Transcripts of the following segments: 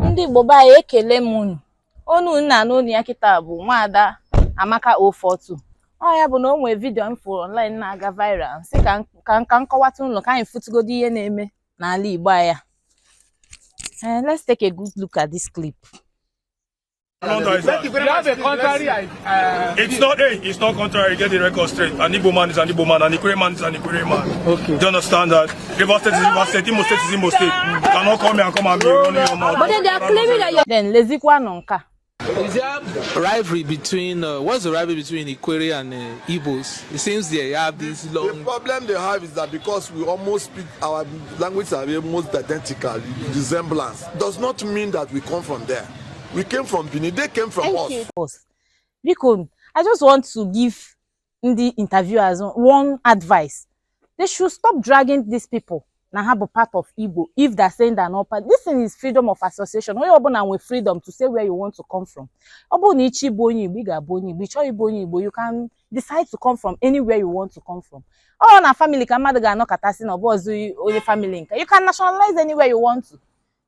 Ndị Igbo be anyị, ekele m unu. Onu unu na-anụ onu ya kịta bụ nwaada Amaka 042. Ọ ya bụ na o nwee video m fụrụ online na-aga viral, m sị ka m kọwata unu ka anyị fụtụgodo ihe na-eme n'ala Igbo anyị. Let's take a good look at this clip. Thank you very You have much. a contrary It's not, hey, it's not contrary. Get the record straight. An Igbo man is an Igbo man, an Ikwerre man is an Ikwerre man. Okay. Do you understand that? River State is River State, Imo State is Imo State. You cannot come here and come and be running your mouth. But then they are claiming that you're Then lezikwanụ nke a. Is there rivalry between what's the rivalry between Ikwerre and Igbos? It seems they have this The long. problem they have is that because we almost speak, our language are almost identical, resemblance does not mean that we come from there. We came from Benin, they came from Thank us. you. Us. Biko, I just want to give ndị interviewers one advice. They should stop dragging these people na ha bụ part of Igbo if they're saying they're not part. This thing is freedom of association. Onye ọbụla nwe freedom to say where you want to come from. Ọ bụrụ na ịchọ ịbụ onye Igbo, ị ga-abụ onye Igbo. Ị chọọ ịbụ onye Igbo, you can decide to come from anywhere you want to come from. Ọ na family ka mmadụ ga-anọkọtasị na ọ bụ ọzọ onye family nke. You can nationalize anywhere you want to.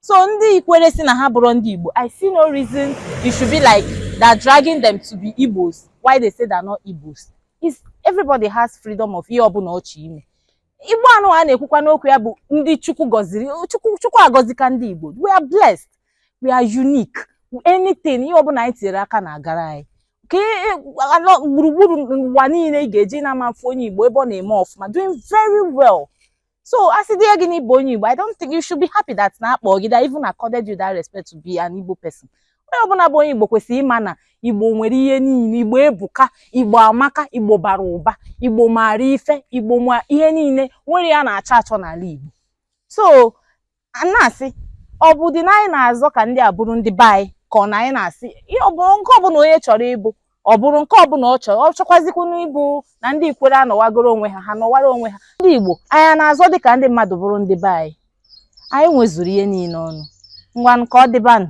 So ndị Ikwere si na ha bụrụ ndị Igbo, I see no reason it should be like they're dragging them to be Igbos. Why they say they're not Igbos? Is everybody has freedom of ihe ọbụla ọ chọ ime. Igbo anụ a na-ekwukwa n'okwu ya bụ ndị Chukwu gọziri. Chukwu, Chukwu agọzika ndị Igbo. We are blessed. We are unique. Anything, ihe ọbụla anyị tinyere aka na-agara anyị. Ka alọ gburugburu ụwa niile, ị ga-eji na-ama mfe onye Igbo ebe ọ na-eme ọfụma, doing very well. So as dị gị n'ịbụ onye Igbo, I don't think you should be happy that na akpọ gị, that even accorded you that respect to be an Igbo person. Onye ọbụla bụ onye Igbo kwesịrị ịma na Igbo nwere ihe niile. Igbo ebuka, Igbo amaka, Igbo bara ụba, Igbo maara ife, Igbo ma ihe niile nwere ya na-achọ achọ n'ala Igbo. So a na-asị, ọ bụ dị na anyị na-azọ ka ndị a bụrụ ndị be anyị, ka ọ na anyị na-asị ihe ọ bụrụ nke ọbụla onye chọrọ ịbụ, ọ bụrụ nke ọbụla ọ chọrọ, ọ chọkwazikwanụ ịbụ na ndị Ikwere anọwagoro onwe ha, ha nọwara onwe ha. Ndị Igbo anyị a na-azọ dị ka ndị mmadụ bụrụ ndị be anyị? Anyị nwezuru ihe niile ọnụ. Ngwanụ, ka ọ dịbanụ.